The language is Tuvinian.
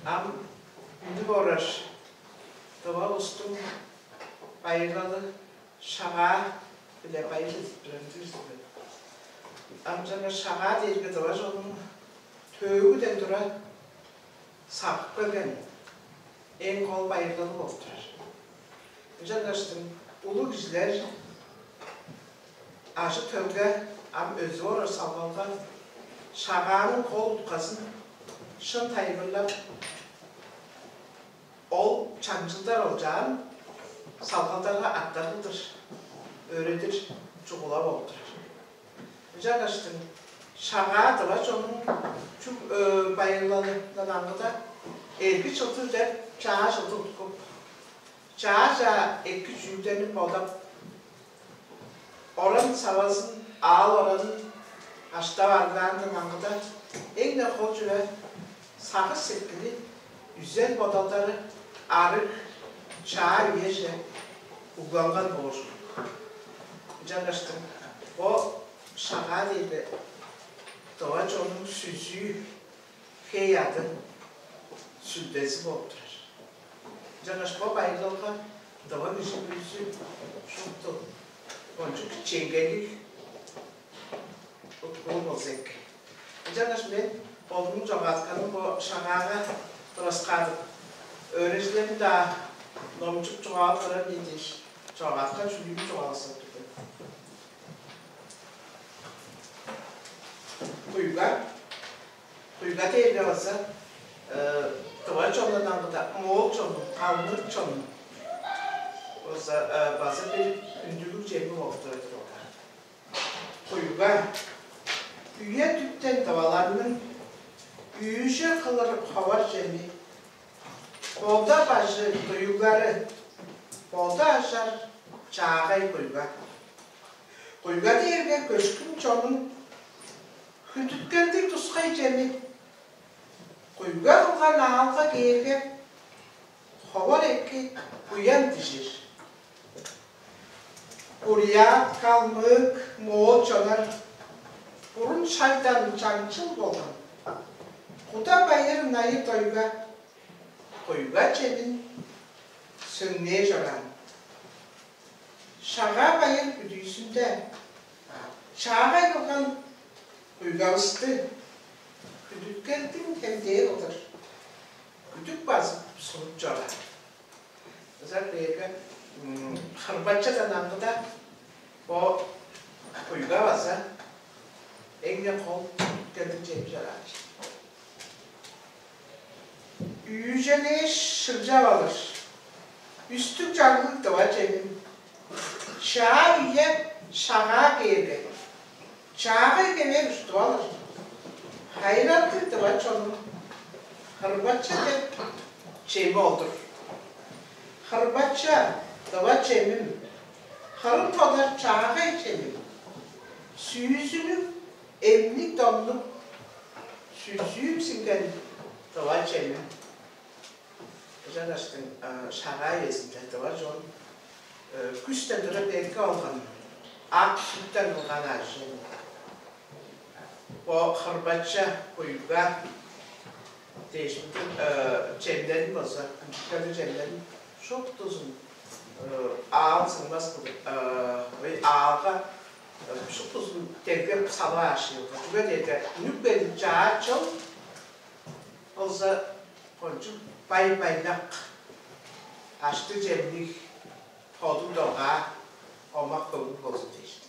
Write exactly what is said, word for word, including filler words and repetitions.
Ам үнүп орар тыва улустуң байырлалы Шагаа-биле байыр чедип турар-дыр силер. Ам чаңгыс Шагаа дээрге тыва чоннуң төөгүден тура сагып келген эң кол байырлалы болуп турар. Ынчангаштың улуг кижилер ажы-төлге, ам өзүп орар салгалга Шагааның кол утказын шын тайылбырлап, ол чаңчылдар олчаан салгалдарга аттар кылдыр өөредир чугула болуп турар. Ынчангаштың Шагаа тыва чоннуң чүг байырлалындан аңгыда эрги чылдыр деп чаа чылды уткуп, чаа-чаа эки чүүлдерни бодап, оран-савазын, аал-оранын аштап арыглаандан аңгыда эң-не кол чүве сагыш-сеткили, үзен-бодалдары арыг чаа үеже угланган боор. Ынчангаштың бо Шагаа дээрге тыва чоннуң сүзүү, хей-аъды, сүлдези болуп турар. Ынчангаш бо байырлалга тыва кижи бүрүзү шупту кончуг чемгеглиг уткуун болза эки. Ынчангаш мен бодумнуң чогаатканым бо Шагаага тураскаадып, өөрежилерим-даа номчуп чугаалап турар мен дээш, чогааткан чүүлүмнү чугаалаксап тур мен. Куйга. Куйга дээрге база тыва чоннуң аңгыда моол чоннуң, калмык чоннуң база база бир үндүлүг чеми болуп турар-дыр ол. Куйга. Үе дүптен тываларның үүже кылыр ховар чеми, бода бажы дуюглары, бода ажар чаагай куйга. Куйга дээрге көшкүн чоннуң хүндүткелдиг тускай чеми. Куйга кылган аалга кээрге, ховар эки буян дижир. Бурят, калмык, моол чоннар бурун шагдан чаңчыл болган. Куда байыр найы дойга, куйга чемин сөңнээ чораан. Шагаа байыр бүдүүзүнде чаагай кылган куйгавысты хүндүткелдиң хемдээ кылдыр күдүк базып сунуп чораан. Ызар дээрге хырбачадан аңгыда бо куйга база эң-не кол хүндүткелдиң чеми чораан. Үүжелээш шылчап алыр. Үстүг чаглыг тыва чемим. Чаа үе Шагаа кээрге, чаагай хевээр уштуп алыр. Хайыралдыг тыва чонум, хырбача деп чеми ол-дур. Хырбача, тыва чемим, хырын тодар чаагай чемим, сүүзүнүг, эмниг-домнуг сүзүүм сиңген тыва чемим. Ынчангаштың Шагаа үезинде тыва чон күстен тура берге алган ак сүттен кылган ажы. Бо хырбача, куйга дээш, чемнерин болза, ынчыткалыг чемнерин шуптузун аал сыңмас кылдыр, ой, аалга шуптузун дергеп салып аашыылга. Чүге дээрге үнүп келир чаа чыл болза кончуг бай-байлак, аштыг-чемниг, тоду-догаа, омак-хөгүг болзун дээш.